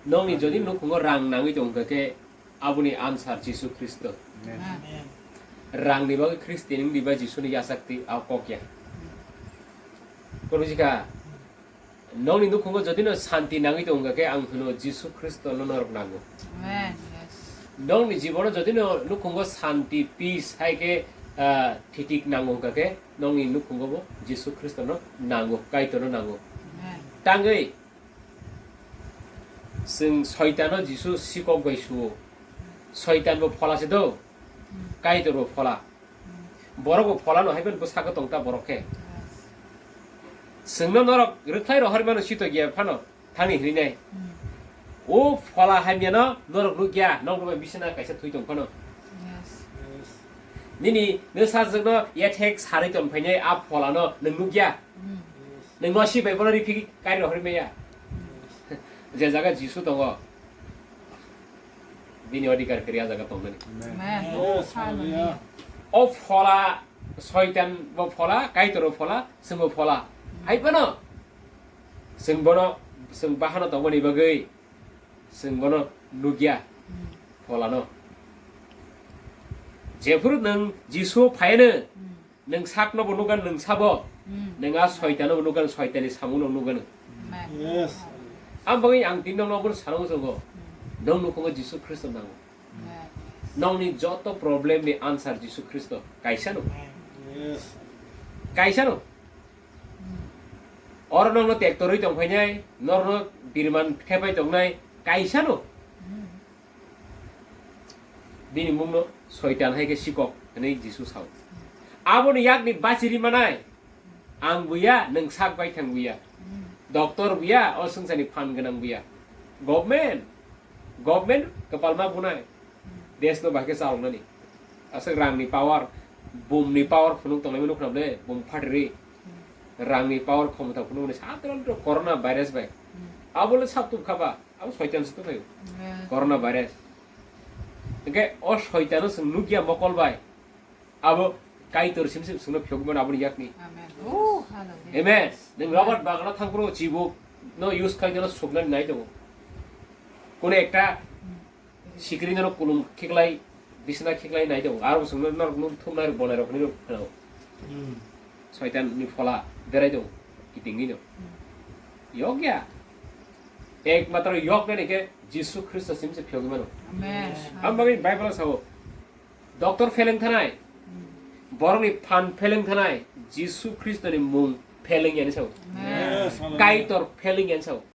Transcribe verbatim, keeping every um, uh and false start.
Nokni jodi nukhungo rang nangwi tongkha khe, aboni answer Jisu Khristo. Amen. Rangni bagwi Khristian wngdi ba Jisuni yachak twi a kok ya. Kono jikha, nokni nukhungo jodino santi nangwi tongkha khe, ang hwno Jisu Khristono norok nango. Amen. Yes. Nokni jibono jodino nukhungo santi, peace hai khe, ah, thitik nango wngkha khe, nokni nukhungo bo Jisu Khristono nango, Kaitorno nango. Amen. Tangwi chwng Soitano Jisu sikok bai suo. Soitan bo phola se do, Kaitor bo phola. Borok bo phola no, hai phano bwsako tong ta borok khe. Chwngno norok rwkhlai rohormano sito giya phano thani hwnwi nai. O phola hamyano norok nukya, nokno bai bisina kaisa thwi tong phano. Nini nwsajwkno ethek sarwi tong phainai a pholano nwng nukya. Nwng no si bai bono riphi kari rohorwi maya. Je jaga Jisu tongo, bini odhikar kwrwi a jaga tongnani. Amen. Yes, hallelujah. O phola, Soitan bo phola, Kaitor bo phola, chwng bo phola. Hai phano chwng bono, chwng bahano tongmani bagwi chwng bono nukya pholano. Jephuru nwng Jisu phaiyano, nwng sakno bo nukgano, nwng sabo, nwng a Soitano bo nukgano, Soitani samungno nukgano. Yes. Ang bagwi ang tini nokno obono sana muchungo. Nwng nukhungo Jisu Khristo nango. Nokni joto problem ni answer Jisu Khristo kaisano. Yes. Kaisano. Oro nokno tektorwi tongphainai, norno birman thepai tongnai kaisano. Bini mungno Soitan hai khe sikok hwnwi Jisu sao. Aboni yakni bachiri manai, ang buya, nwng sak bai thang buya. Doctor buya, o swngcharni phan gwnang buya. Government, government kwpalma bunai. Desno bahai khe chaloknani. Aswk rangni power, bumni power phunuk tonglaimani nukhnam le, bum phatri. Rangni power khomota phunukmani satro corona virus bai. Abo le sak tubkha ba. Abo Soitan se tongphaio. Amen. Corona virus. Hingke o Soitano chwng nukya mokol bai. Abo Kaitor sim sim chwngno phiyogwi mano aboni yakni. Amen. Oh, hallelujah. Amen. Nwng Robert bagano thangphuru chibuk no use khaina no suknani nai tongo. Kono ekta sikri no kulum khiklai, bisna khiklai nai tongo. Aro chwngno norok nuk thumnai rok bonai rok hinwi rok phano. Hmm. Soitan ni phola berai tongo, kitingwi no. Yok ya. Ekmatro yok nani khe Jisu Khristo sim se phiyogwi mano. Amen. Ang bagwi Bible sao, doctor pheleng thanai, borokni phan pheleng thanai, Jisu Khristo ni mung pheleng yani sao. Amen. Yes, hallelujah. Kaitor pheleng yani sao.